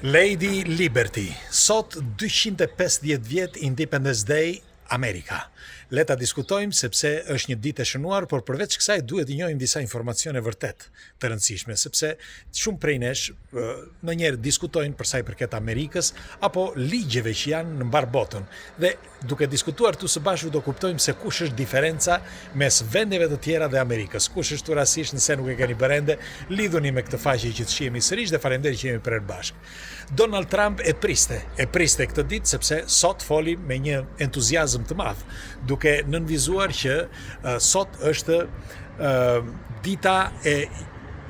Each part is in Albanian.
Lady Liberty, sot 250 vjet Independence Day, Amerika. Le ta diskutojmë sepse është një ditë e shënuar, por përveç kësaj duhet të njohim disa informacione vërtet të rëndësishme, sepse shumë prej nesh ndonjëherë diskutojnë për sa i përket Amerikës apo ligjeve që janë në mbarë botën. Dhe Duke diskutuar këtu së bashku do kuptojmë se kush është diferenca mes vendeve të tjera dhe Amerikës. Kush është rastësisht nëse nuk e keni bërë ende, lidhuni me këtë faqe që të shihemi sërish dhe faleminderit që jemi prerë bashkë. Donald Trump e priste, e priste këtë ditë sepse sot foli me një entuziazëm të madh, duke nënvizuar që uh, sot është uh, dita e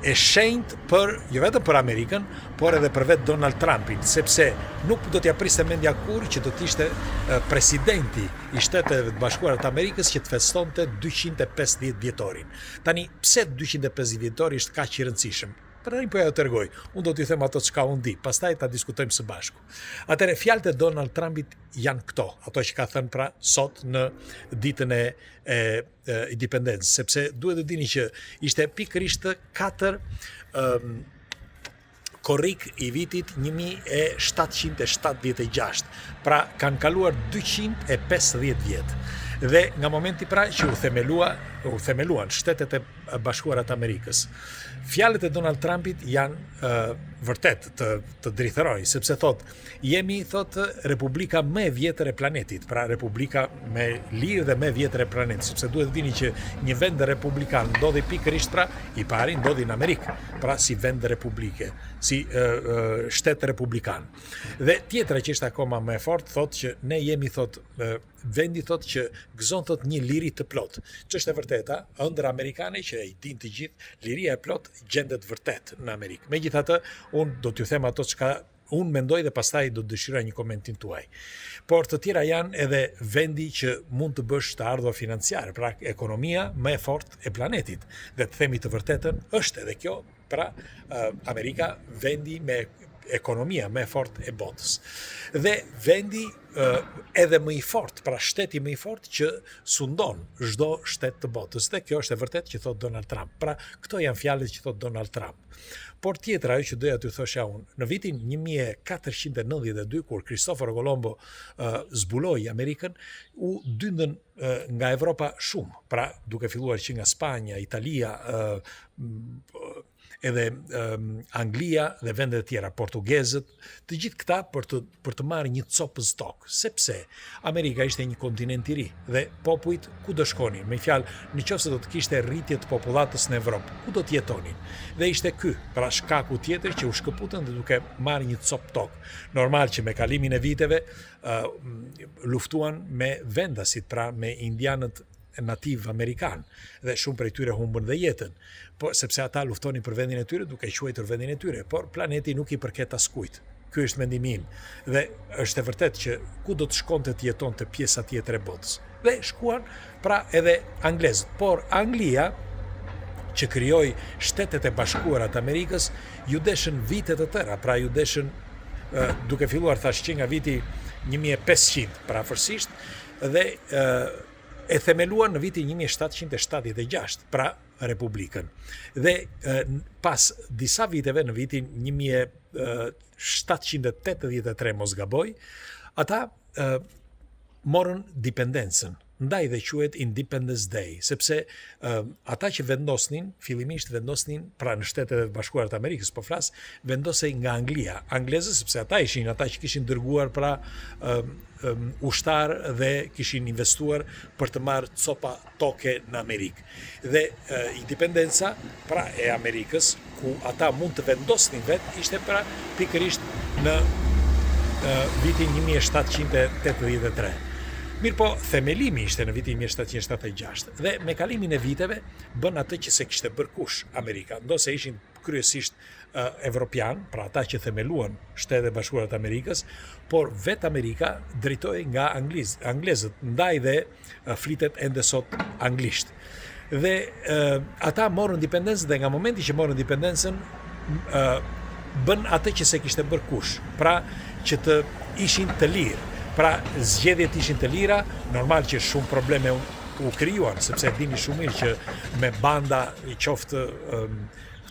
e shenjtë për jo vetëm për Amerikën, por edhe për vetë Donald Trumpin, sepse nuk do t'ia priste mendja kurrë që do të ishte presidenti i Shteteve të Bashkuara të Amerikës që të festonte 250 vjetorin. Tani, pse 250 vjetori është kaq i rëndësishëm? Për tani po jua tregoj. Unë do t'ju them ato çka unë di, pastaj ta diskutojmë së bashku. Atëherë fjalët e Donald Trumpit janë këto, ato që ka thënë pra sot në ditën e e independencës, sepse duhet të dini që ishte pikërisht 4 um, korrik i vitit 1776. Pra kanë kaluar 250 vjet. Dhe nga momenti pra që u themelua, u themeluan Shtetet e Bashkuara të Amerikës. Fjalët e Donald Trumpit janë uh, vërtet të të drithërojnë, sepse thotë Jemi, thotë, republika më e vjetër e planetit, pra republika më e lirë dhe më e vjetër e planetit, sepse duhet të dini që një vend republikan ndodhi pikërisht pra i pari ndodhi në Amerikë, pra si vend republike, si e, e, shtet republikan. Dhe tjetra që është akoma më e fortë, thotë që ne jemi, thotë, vendi thotë që gëzon thotë një liri të plotë. Ç'është e vërteta, ëndrra amerikane që e dinë të gjithë, liria e plotë gjendet vërtet në Amerikë. Megjithatë, unë do t'ju them ato çka Unë mendoj dhe pastaj do të dëshiroja një komentin tuaj. Por të tjera janë edhe vendi që mund të bësh të ardhura financiare, pra ekonomia më e fortë e planetit. Dhe të themi të vërtetën, është edhe kjo, pra Amerika vendi me ekonomia më e fortë e botës. Dhe vendi edhe më i fortë, pra shteti më i fortë që sundon çdo shtet të botës. Dhe kjo është e vërtetë që thotë Donald Trump. Pra, këto janë fjalët që thotë Donald Trump. Por tjetra ajo që doja t'ju thosha unë, në vitin 1492 kur Cristoforo Colombo uh, zbuloi Amerikën, u dyndën uh, nga Evropa shumë, pra duke filluar që nga Spanja, Italia, uh, edhe um, Anglia dhe vende të tjera, portugezët, të gjithë këta për të për të marrë një copëz tokë, sepse Amerika ishte një kontinent i ri dhe popujt ku do shkonin? Me fjalë, në qoftë se do të kishte rritje të popullatës në Evropë, ku do të jetonin? Dhe ishte ky, pra shkaku tjetër që u shkëputën dhe duke marrë një copë tokë. Normal që me kalimin e viteve uh, luftuan me vendasit, pra me indianët nativ amerikan dhe shumë prej tyre humbën dhe jetën, po sepse ata luftonin për vendin e tyre duke quajtur vendin e tyre, por planeti nuk i përket askujt. Ky është mendimi im dhe është e vërtetë që ku do të shkonte të jetonte pjesa tjetër e botës. Dhe shkuan pra edhe anglezët, por Anglia që krijoi Shtetet e Bashkuara të Amerikës, iu deshën vite të tëra, pra iu deshën duke filluar thash që nga viti 1500 përafërsisht dhe e themeluan në vitin 1776, pra Republikën. Dhe pas disa viteve në vitin 1783 mos gaboj, ata morën dipendencën, ndaj dhe quhet Independence Day, sepse uh, ata që vendosnin, fillimisht vendosnin pra në Shtetet e Bashkuara të Amerikës, po flas, vendosej nga Anglia, anglezët sepse ata ishin ata që kishin dërguar pra uh, ushtarë dhe kishin investuar për të marrë copa toke në Amerikë. Dhe independenca pra e Amerikës, ku ata mund të vendosnin vetë, ishte pra pikërisht në vitin 1783. Mirëpo, themelimi ishte në vitin 1776 dhe me kalimin e viteve bënë atë që s'e kishte bërë kush Amerika, ndonëse ishin kryesisht evropianë, pra ata që themeluan Shtetet e Bashkuara të Amerikës, por vetë Amerika drejtohej nga angliz, anglezët, ndaj dhe flitet ende sot anglisht. Dhe ata morën independencën dhe nga momenti që morën independencën bënë atë që s'e kishte bërë kush, pra që të ishin të lirë. Pra zgjedhjet ishin të lira, normal që shumë probleme u krijuan, sepse e dini shumë mirë që me banda qoftë.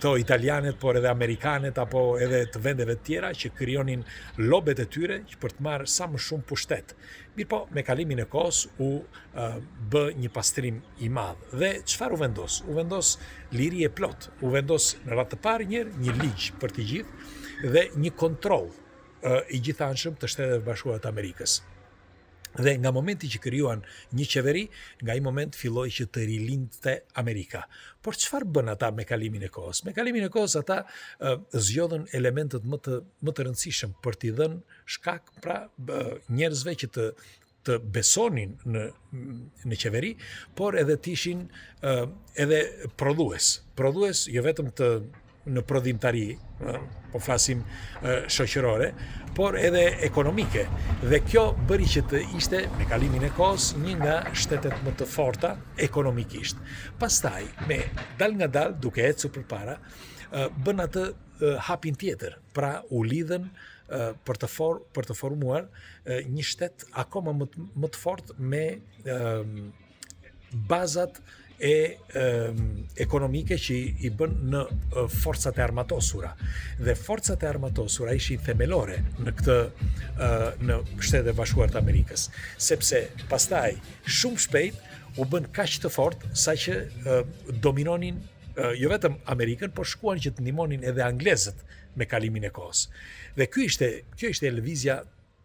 këto italianet, por edhe amerikanet apo edhe të vendeve të tjera që krijonin lobet e tyre që për të marrë sa më shumë pushtet. Mirëpo, me kalimin e kohës u uh, bë një pastrim i madh. Dhe çfarë u vendos? U vendos liri e plotë. U vendos në radhë të parë një një ligj për të gjithë dhe një kontroll uh, i gjithanshëm të Shteteve të Bashkuara të Amerikës. Dhe nga momenti që krijuan një qeveri, nga ai moment filloi që të rilindte Amerika. Por çfarë bënë ata me kalimin e kohës? Me kalimin e kohës ata uh, zgjodhën elementët më të më të rëndësishëm për t'i dhënë shkak pra njerëzve që të të besonin në në qeveri, por edhe të ishin uh, edhe prodhues. Prodhues jo vetëm të në prodhimtari, po flasim shoqërore, por edhe ekonomike. Dhe kjo bëri që të ishte me kalimin e kohës një nga shtetet më të forta ekonomikisht. Pastaj, me dalëngadalë duke ecur përpara, bënë atë hapin tjetër, pra u lidhën për të for, për të formuar një shtet akoma më të, më të fortë me bazat e, e ekonomike që i bënë në forcat e armatosura. Dhe forcat e armatosura ishin themelore në këtë në Shtetet e Bashkuara të Amerikës, sepse pastaj shumë shpejt u bënë kaq të fortë saqë dominonin jo vetëm Amerikën, por shkuan që të ndihmonin edhe anglezët me kalimin e kohës. Dhe ky ishte, kjo ishte lëvizja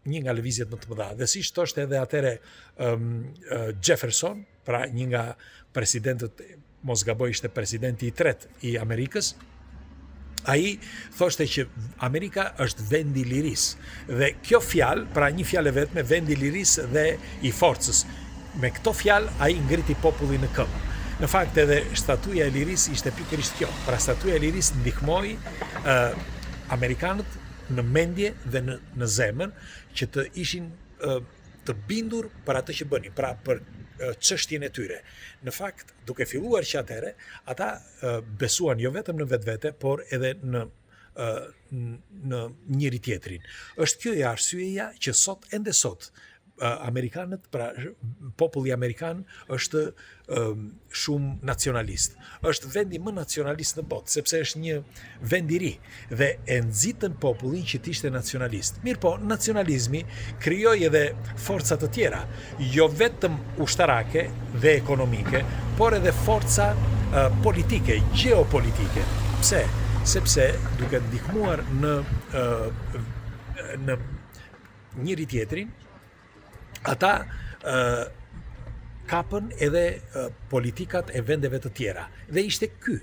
një nga lëvizjet më të mëdha. Dhe siç thoshte edhe atëherë um, Jefferson, pra një nga presidentët, mos gaboj ishte presidenti i tretë i Amerikës, ai thoshte që Amerika është vendi i lirisë. Dhe kjo fjalë, pra një fjalë e vetme, vendi i lirisë dhe i forcës. Me këto fjalë ai ngriti popullin në këmbë. Në fakt edhe statuja e lirisë ishte pikërisht kjo. Pra statuja e lirisë ndihmoi uh, amerikanët në mendje dhe në në zemër që të ishin të bindur për atë që bënin, pra për çështjen e tyre. Në fakt, duke filluar që atëherë, ata besuan jo vetëm në vetvete, por edhe në në njëri tjetrin. Është kjo e arsyeja që sot ende sot amerikanët, pra populli amerikan është shumë nacionalist. Është vendi më nacionalist në botë, sepse është një vend i ri dhe e nxitën popullin që të ishte nacionalist. Mirëpo, nacionalizmi krijoi edhe forca të tjera, jo vetëm ushtarake dhe ekonomike, por edhe forca uh, politike, gjeopolitike. Pse? Sepse duke ndihmuar në uh, në njëri tjetrin, ata ë kapën edhe politikat e vendeve të tjera. Dhe ishte ky,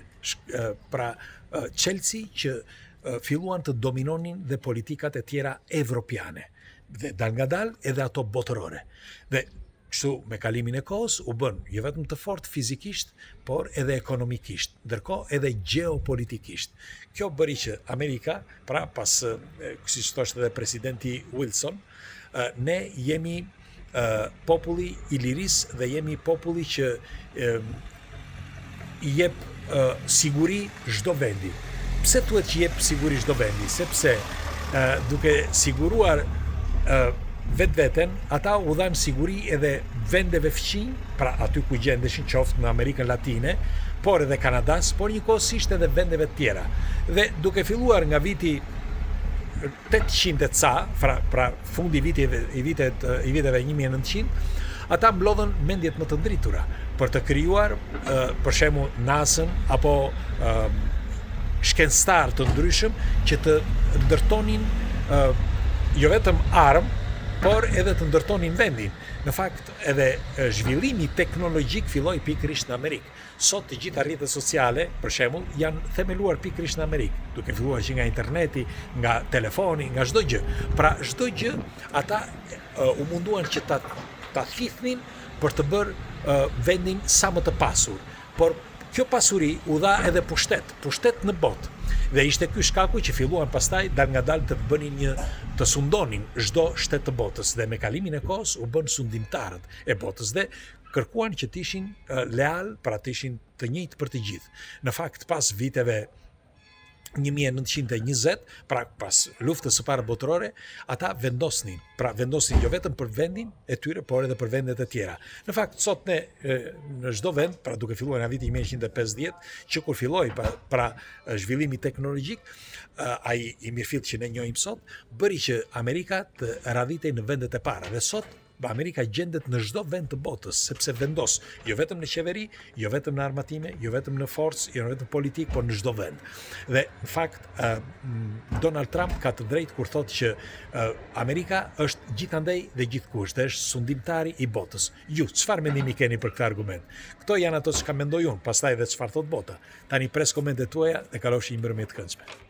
pra çelësi që filluan të dominonin dhe politikat e tjera evropiane dhe dalëngadalë edhe ato botërore. Dhe kështu me kalimin e kohës u bënë jo vetëm të fortë fizikisht, por edhe ekonomikisht, ndërkohë edhe gjeopolitikisht. Kjo bëri që Amerika, pra pas siç thoshte edhe presidenti Wilson, ne jemi populli i lirisë dhe jemi populli që i jep siguri çdo vendi. Pse thuhet që jep siguri çdo vendi? Sepse duke siguruar vetveten, ata u dhanë siguri edhe vendeve fqinj, pra aty ku gjendeshin qoftë në Amerikën Latine, por edhe Kanadas, por njëkohësisht edhe vendeve të tjera. Dhe duke filluar nga viti 800 e ca, pra, pra fundi i viteve i vitet i viteve 1900, ata mblodhën mendjet më të ndritura për të krijuar për shembull NASA-n apo shkencëtarë të ndryshëm që të ndërtonin jo vetëm armë, por edhe të ndërtonin vendin. Në fakt, edhe zhvillimi teknologjik filloi pikërisht në Amerikë. Sot të gjitha rrjetet sociale, për shembull, janë themeluar pikërisht në Amerikë, duke filluar që nga interneti, nga telefoni, nga çdo gjë. Pra çdo gjë ata uh, u munduan që ta ta thithnin për të bërë uh, vendin sa më të pasur. Por kjo pasuri u dha edhe pushtet, pushtet në botë. Dhe ishte ky shkaku që filluan pastaj dalëngadalë të bënin një të sundonin çdo shtet të botës dhe me kalimin e kohës u bënë sundimtarët e botës dhe kërkuan që të ishin leal, pra të ishin të njëjtë për të gjithë. Në fakt pas viteve 1920, pra pas luftës së parë botërore, ata vendosnin, pra vendosnin jo vetëm për vendin e tyre, por edhe për vendet e tjera. Në fakt, sot ne në çdo vend, pra duke filluar nga viti 1950, që kur filloi pra, pra zhvillimi teknologjik, ai i mirëfillt që ne njohim sot, bëri që Amerika të radhitej në vendet e para. Dhe sot Amerika gjendet në çdo vend të botës, sepse vendos jo vetëm në qeveri, jo vetëm në armatime, jo vetëm në forcë, jo vetëm në politikë, por në çdo vend. Dhe në fakt Donald Trump ka të drejtë kur thotë që Amerika është gjithandej dhe gjithkush dhe është sundimtari i botës. Ju çfarë mendimi keni për këtë argument? Këto janë ato çka mendoj unë, pastaj edhe çfarë thot bota. Tani pres komentet tuaja dhe kalofshi një mbrëmje të këndshme.